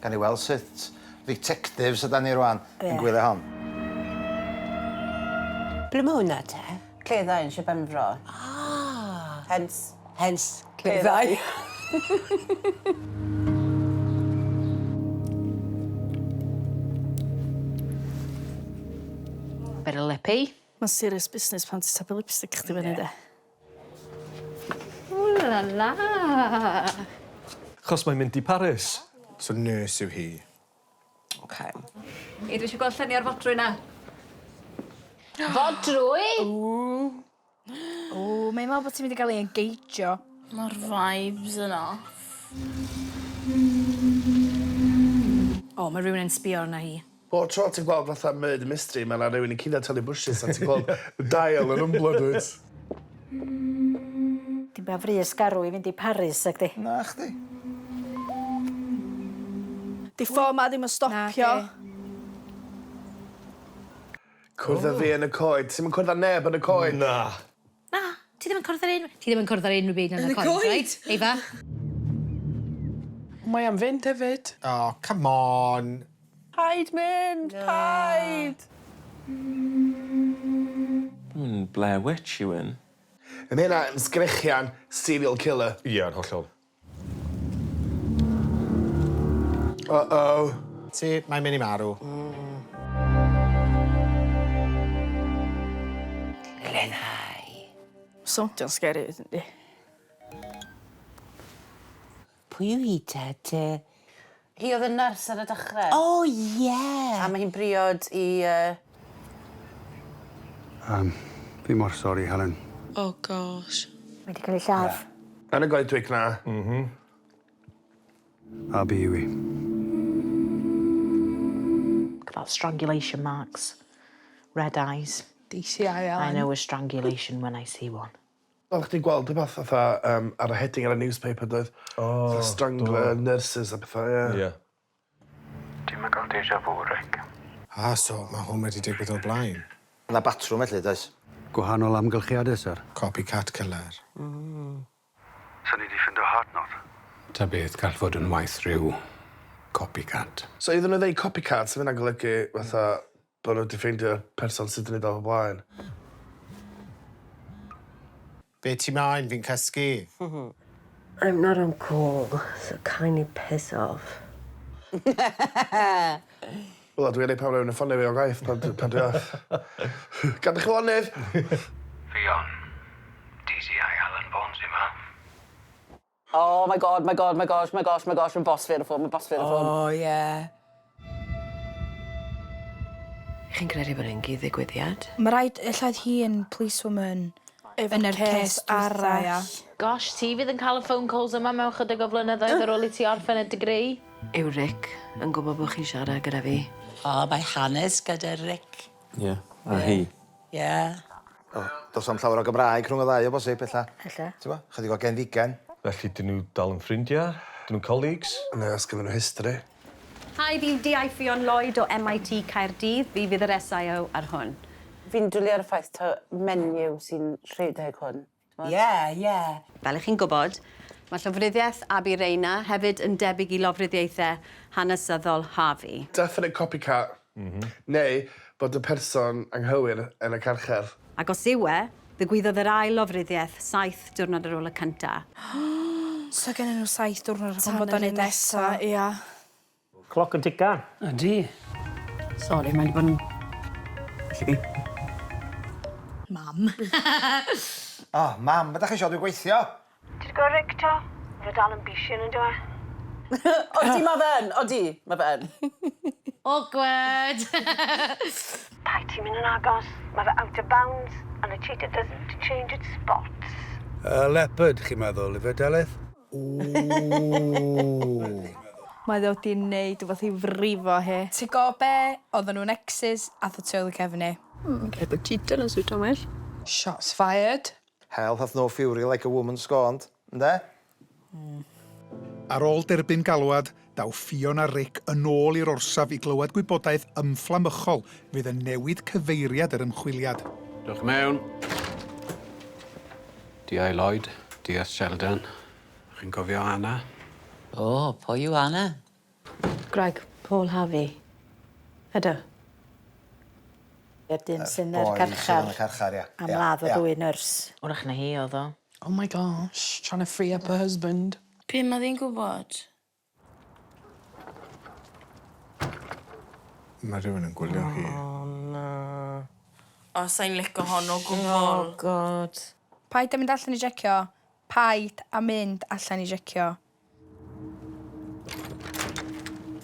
Gawn ni weld sut dditectifs ydan ni rŵan yn gwylio hon. Ble mae hwnna te? Cleddau yn Sir Benfro. Ah! Hence... Hence Cleddau. Bit of lippy. Mae'n serious business pan ti'n tapio lipstick chdi fyny de. Ooh la la! 'Chos mae'n mynd i Paris. So nurse yw hi. Ok. Ei, dwi eisiau gweld lluniau o'r fodrwy 'na. Fodrwy? Ww. Ww, mae'n meddwl bod ti'n mynd i gael ei engeijio. Mae'r vibes yn off. O, mae rhywun yn sbio arna hi. Bob tro ti'n gweld fatha murder mystery ma' 'na rywun yn cuddiad tan y bushes a ti'n gweld dail yn ymblo dwyt? Dim byd frys garw i fynd i Paris nag 'di? Na chdi. 'Di ffôn 'ma ddim yn stopio. Nadi. Cwrdd â fi yn y coed. Ti'm yn cwrdd â neb yn y coed. Na. Na, ti ddim yn cwrdd â'r un... Ti ddim yn cwrdd â'r unrhyw byd yn y coed, reit? Efa? Mae am fynd hefyd. Oh, come on. Paid mynd! Paid! Hmm, Blair Witch yw 'yn. Ma' hynna yn sgrechian serial killer. Ie, yn hollol. Uh-oh. Ti, mae'n mynd i marw. Cleddau. Sowndio'n scary 'fyd yndi? Pwy yw hi te? Te... Hi oedd y nyrs ar y dechrau. O ie! A mae hi'n briod i yy... Yym, fi mor sori Helen. Oh gosh. Mae 'di cael ei lladd. Yn y goedwig 'na. M-hm. Abi yw 'i. Look at that strangulation marks. Red eyes. DCI Elen. I know a strangulation when I see one. Oddach chdi'n gweld rwbath fatha yym ar y heading ar y newspaper doedd? O! Fatha strangler nurses a petha ie. Ie. Ti'm yn ca'l deja vu Rick? Ah so ma' hwn wedi digwydd o'r blaen. Ma' 'na batrwm felly does? Gwahanol amgylchiade syr. Copycat killer. Mm. Sa ni 'di ffindo heart knot. Ta beth gall fod yn waeth rhyw copycat. So iddyn nhw ddeud copycat sa hynna'n golygu fatha bo' nhw 'di ffeindio person sy 'di neud o o'r blaen. Be ti moyn? Fi'n cysgu. I'm not on call, so kindly piss off. Wel dwi reit pan ma' rywun yn ffonio fi o gwaith pan dwi pan dwi off. Gadw chi lonydd! Ffion, DCI Alan Bones fi 'ma. Oh my god my god my gosh my gosh my gosh ma' boss fi ar y ffôn ma' boss fi ar y ffôn. O ie. Chi'n credu bod e'n gyd-ddigwyddiad? Ma' raid ella oedd hi yn policewoman yn yr case arall. Gosh, ti fydd yn cael y phone calls yma mewn chydig o flynyddoedd ar ôl i ti orffen y degree. Yw Rick yn gwybod bod chi'n siarad gyda fi? O, mae hanes gyda Rick. Ie, a hi. Ie. O, do's na'm llawer o Gymraeg rhwng y ddau o bosib ella. Ella. T'mo'? Chydig o genfigen. Felly 'dyn nhw dal yn ffrindia? 'Dyn nhw'n colleagues? Neu os gynnon nhw history. Hi, fi yw DI Ffion Lloyd o MIT Caerdydd. Fi fydd yr SIO ar hwn. Fi'n dwli ar y ffaith taw menyw sy'n rhedeg hwn. T'mod? Ie, ie. Fel 'ych chi'n gwybod, mae llofruddiaeth Abi Reina hefyd yn debyg i lofruddiaethau hanesyddol Harvey. Definite copycat. M-hm. Neu bod y person anghywir yn y carchar. Ac os yw e, ddigwyddodd yr ail lofruddiaeth saith diwrnod ar ôl y cynta. So gennyn nhw saith diwrnod rhag ofn bod o'n neud eto, ia. Cloc yn tica. Ydi. Sori, mae 'di bod yn busy. Mam. O, mam, be' 'dach chi isio? Dwi'n gweithio! Ti 'di gweld Rick 'to? Ma' fe dal yn bishyn on'd yw e? Odi ma' fe yn, odi, ma' fe yn. Awkward! Paid ti mynd yn agos, ma' fe out of bounds and a cheetah doesn't change its spots. Y leopard, chi'n meddwl, ife Delyth? Ww! Mae o 'di neud wbath i frifo hi. Ti gwbo be? Oedden nhw'n exes, ath o tu ôl i cefn hi. Hmm, ella bod cheetah yn siwto'n well. Shots fired. Hell hath no fury like a woman scorned, ynde? Hmm. Ar ôl derbyn galwad, daw Ffion a Rick yn ôl i'r orsaf i glywed gwybodaeth ymfflamychol fydd yn newid cyfeiriad yr ymchwiliad. Dewch mewn. DI Lloyd, DS Sheldon. Chi'n cofio Anna? O, pwy yw Anna? Greg Paul Harvey. Ydw. Yr dyn sy'n yr Boi sydd carchar. yn y carchar, ia. Am ladd o ddwy nyrs. Wrach na hi oedd o. Oh my gosh, trying to free up her husband. Be mae ddi'n gwybod? Mae rhywun yn gwylio hi. Oh, na. O, sa'n licio hon o gwbl. Oh, God. Paid a mynd allan i jecio. Paid a mynd allan i jecio.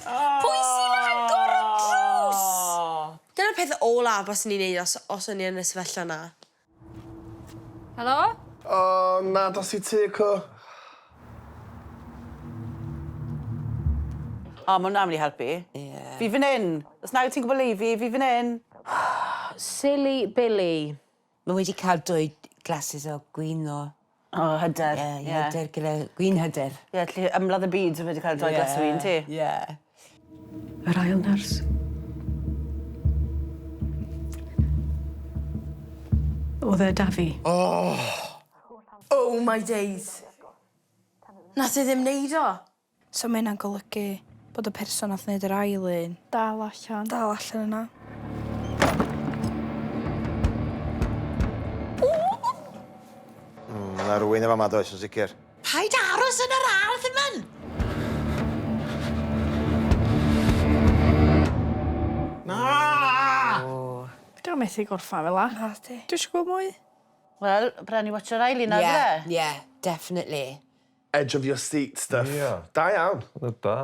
Pwy sy'n agor y drws? Dyna'r peth ola byswn i'n neud os o'n i yn y sefyllfa 'na. Helo? O, na, dos i tŷ, co. O, ma' hwnna'n mynd i helpu. Ie. Fi fan hyn. Os nag ti'n gwybod le i fi, fi fan hyn. Silly Billy. Mae wedi cael dwy glasses o gwin o. O, hyder. Ie, yeah, hyder gyda gwin hyder. Ie, yeah, ymladd y byd wedi cael dwy glas o win, ti. Ie. Yr ail nyrs. Oedd e 'da fi. Oh! Oh my days. Nath e ddim neud o. So mae hynna'n golygu bod y person nath wneud yr ail un Dal allan. dal allan yna. Mae yna rhywun efo yma, does, yn sicr. Paid aros yn yr ardd yma! Na! Dwi'n methu gorffan fel 'a. Na di. Dwi eisiau gwybod mwy. Wel, bren ni watcho'r ail un nawr, Ie, yeah. ie, definitely. Edge of your seat stuff. Ie. Da iawn. Oedd da.